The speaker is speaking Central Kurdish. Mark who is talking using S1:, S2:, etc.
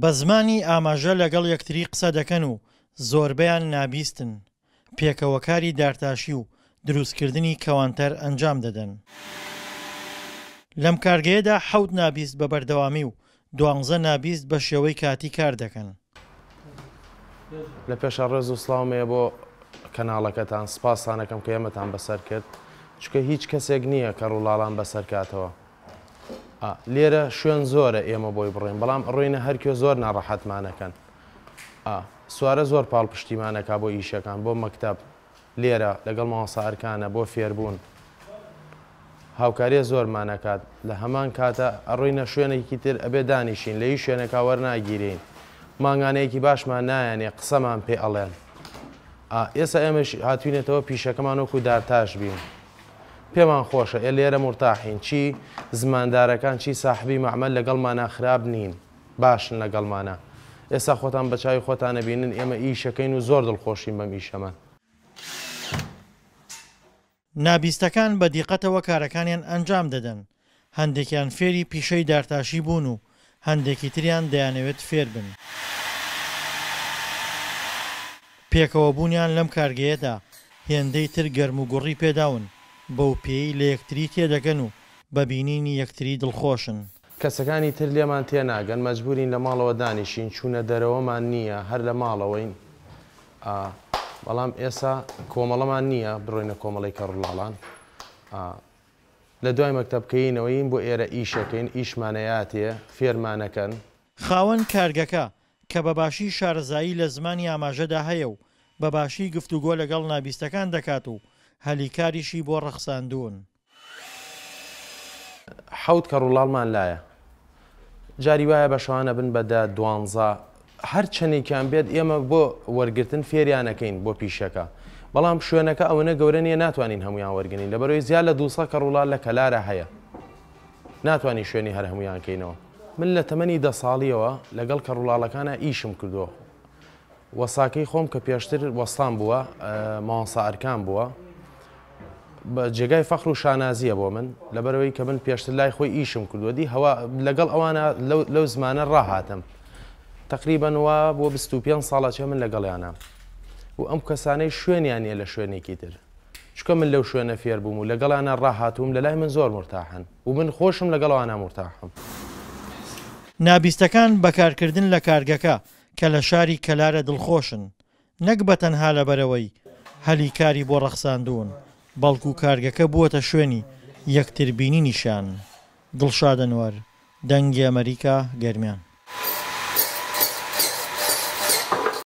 S1: بە زمانی ئاماژە لەگەڵ یەکتری قسە دەکەن و زۆربەیان نابیستن، پێکەوە کاری دارتاشی و دروستکردنی کەوانتەر ئەنجام دەدەن. لەم کارگەیەدا حەوت نابیست بە بەردەوامی و دوانزە نابیست بە شێوەی کاتی کار دەکەن.
S2: لە پێشا ڕێز و سڵاوم هەیە بۆ کەناڵەکەتان، سپاستان ئەکەم کە ئێمەتان بەسەر کرد، چونکە هیچ کەسێک نییە کە ڕوولاڵان بەسەر کاتەوە. لێرە شوێن زۆرە ئێمە بۆی بڕۆین، بەڵام ئەڕۆینە هەر کوێ زۆر ناڕەحەتمان ئەکەن. سوارە زۆر پاڵپشتیمان ئەکا بۆ ئیشەکان، بۆ مەکتەب، لێرە لەگەڵ مامۆستا ئەرکانە بۆ فێربوون. هاوکاریە زۆرمان ئەکات لە هەمان کاتا ئەڕۆینە شوێنێکی تر ئەبێ دانیشین لە هیچ شوێنێکا وەرناگیرێین مانگانەیەکی باشمان نایەنێ قسەمان پێ ئەڵێن ئا ئێسا ئێمەش هاتوینەتەوە پیشەکەمان وەکو دارتاش بین پێمان خۆشە ئێ لێرە مورتاحین چی زماندارەکان چی ساحبی مەعمەل لەگەڵمانا خراپ نین باشن لەگەڵمانا ئێستا خۆتان بە چاوی خۆتان ئەبینن ئێمە ئیشەکەین و زۆر دڵخۆشین بەم ئیشەمان.
S1: نابیستەکان بە دیقەتەوە کارەکانیان ئەنجام دەدەن، هەندێکیان فێری پیشەی دارتاشی بوون و هەندێکی تریان دەیانەوێت فێربن. پێکەوە بوونیان لەم کارگەیەدا هێندەی تر گەرموگوڕی پێداون، بەو پێیەی لە یەکتری تێدەگەن و بە بینینی یەکتری دڵخۆشن.
S2: کەسەکانی تر لێمان تێناگەن، مەجبوورین لە ماڵەوە دانیشین، چوونە دەرەوەمان نییە، هەر لە ماڵەوەین. ئا بەڵام ئێسا کۆمەڵەمان نییە بڕۆینە کۆمەڵەی کەڕولاڵان ئا لە دوای مەکتەب کەینەوە یین بۆ ئێرە ئیشەکەین ئیشمانەیاتێ فێرمانەکەن.
S1: خاوەن کارگەکە کە بە باشی شارەزایی لە زمانی ئاماژەدا هەیە و بە باشی گفتوگۆ لەگەڵ نابیستەکان دەکات و هەلی کاریشی بۆ ڕەخساندوون.
S2: حەوت کەڕولاڵمان لایە جاری وایە بە شەوان ئەبن بە دە دوانزە هەر چەندێکیان بێت ئێمە بۆ وەرگرتن فێریانەکەین بۆ پیشەکە بەڵام شوێنەکە ئەوەنە گەورە نییە ناتوانین هەمویان وەرگین لەبەرەوەی زیاد لە 200 کەڕوڵال لە کەلارە هەیە ناتوانین شوێنی هەر هەمویان کەینەوە من لە تەمەنی دە ساڵیەوە لەگەڵ کەڕولاڵەکانە ئیشم کردووە وەساکەی خۆم کە پێشتر وەستان بووە مامۆستا ئەرکان بووە جێگای فەخر و شانازیە بۆ من لەبەرەوەی کە من پێشتر لای خۆی ئیشم کردووە دی هەوا لەگەڵ ئەوانە لەو زمانە ڕاهاتم تقریبا وا بۆ 25 ساڵە چێ من لەگەڵیانە و ئەم کەسانەی شوێنیان نیە لە شوێنێکی تر چکە من لەو شوێنە فێر بووم و لەگەڵیانە ڕاهاتووم لە لای من زۆر مرتاحن و من خۆشم لەگەڵ ئەوانە مرتاحم.
S1: نابیستەکان بە کارکردن لە کارگەکە کە لە شاری کەلارە دڵخۆشن، نەک بە تەنها لەبەرئەوەی هەلی کاری بۆ ڕەخساندوون، بەڵکو کارگەکە بووەتە شوێنی یەکتربینینیشیان. دڵشاد ئەنوەر، دەنگی ئەمەریکا، گەرمیان.